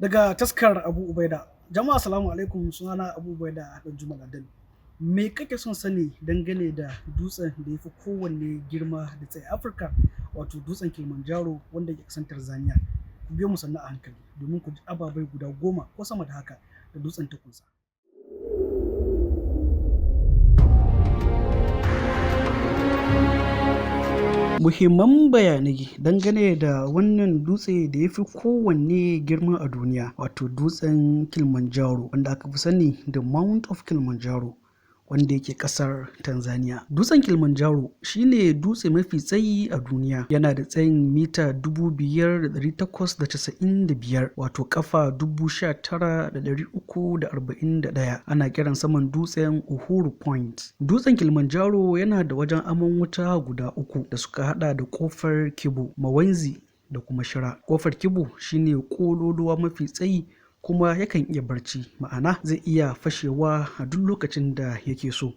Daga taskar Abu Ubaida. Jama'a, salamu alaikum, sunana Abu Ubaida dan Juma Ladan. Me kake son sani dangane da dutsen da ya fi kowanne girma da tsayi Afirka, wato dutsen Kilimanjaro wanda ke ƙasar Tanzania? Ku biyo mu sannu a hankali domin ku ji ababai guda 10 ko sama da haka da dutsen ta kunsa. Muhimman bayanai dangane da wannan dutse da ya fi kowanne girma a duniya, wato dutsen Kilimanjaro wanda aka fi sani da Mount of Kilimanjaro, wanda yake kasar Tanzania. Dutsen Kilimanjaro shine dutse mafi tsayi a duniya, yana da tsayin mita 5,895, wato kafa 19,341. Ana kiran saman dutsen Uhuru Point. Dutsen Kilimanjaro yana da wajen aman wuta guda uku da suka hada da Kofar Kibo, Mawenzi da kuma Shira. Kofar Kibo shine kololuwa mafi tsayi kuma yakan iya barci, ma'ana zai iya fashewa a duk lokacin da yake so.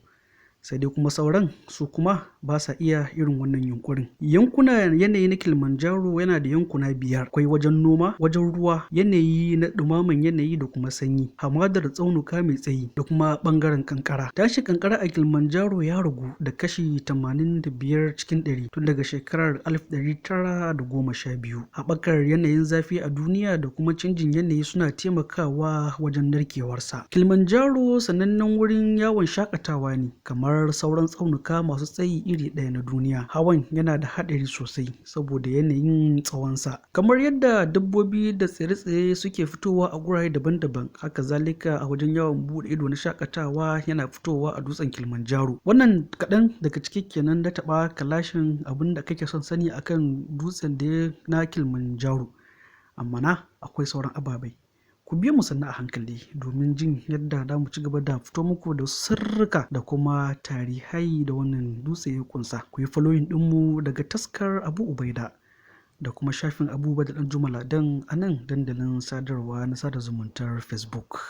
Sai dai kuma sauran su kuma ba sa iya irin wannan yunkurin. Yankuna yanayi na Kilimanjaro yana da yankuna biyar: akwai wajen noma, wajen ruwa, yanayi na ɗumaman yanayi da kuma sanyi, hamadar tsaunuka mai tsayi da kuma ɓangaren kankara. Tashi kankara a Kilimanjaro ya ragu da kashi 85 cikin 100 tun daga shekarar 1912. Haɓakar yanayin zafi a duniya da kuma canjin yanayi suna taimakawa wajen narkewarsa. Kilimanjaro sanannen wurin yawon shakatawa ne kamar sauran tsaunuka masu tsayi iri ɗaya na duniya. Hawan yana da haɗari sosai saboda yanayin tsawonsa. Kamar yadda dabbobi da tsire-tsire suke fitowa a gurare daban-daban, haka zalika a wajen yawon buɗe ido na shakatawa yana fitowa a dutsen Kilimanjaro. Wannan kaɗan daga ciki kenan da taɓa kalashin abin da kake son sani akan dutsen da na Kilimanjaro. Amma na akwai sauran ababai. Ku biyo mu sannu a hankali domin jin yadda za mu ci gaba da fito muku da sirrika da kuma tarihai da wannan dutse ya kunsa. Ku yi following ɗinmu daga taskar Abu Ubaida da kuma shafin Abu Ubaida Dan Juma Ladan a nan dandalin sadarwa na sada zumuntar Facebook.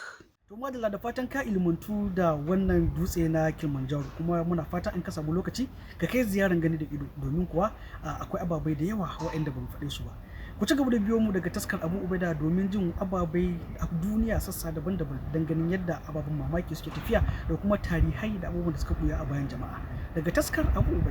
To madalla, da fatan ka ilmantu da wannan dutse na Kilimanjaro, kuma muna fata in ka samu lokaci ka kai ziyaran gani da ido, domin kuwa akwai ababai da yawa waɗanda ban faɗe su ba. Ku ci gaba da biyo mu daga taskar Abu Ubaida domin jin ababai a duniya sassa daban-daban don ganin yadda ababen mamaki suke tafiya da kuma tarihai da abubuwan da suka buya a bayan jama'a. Daga taskar Abu Ubaida.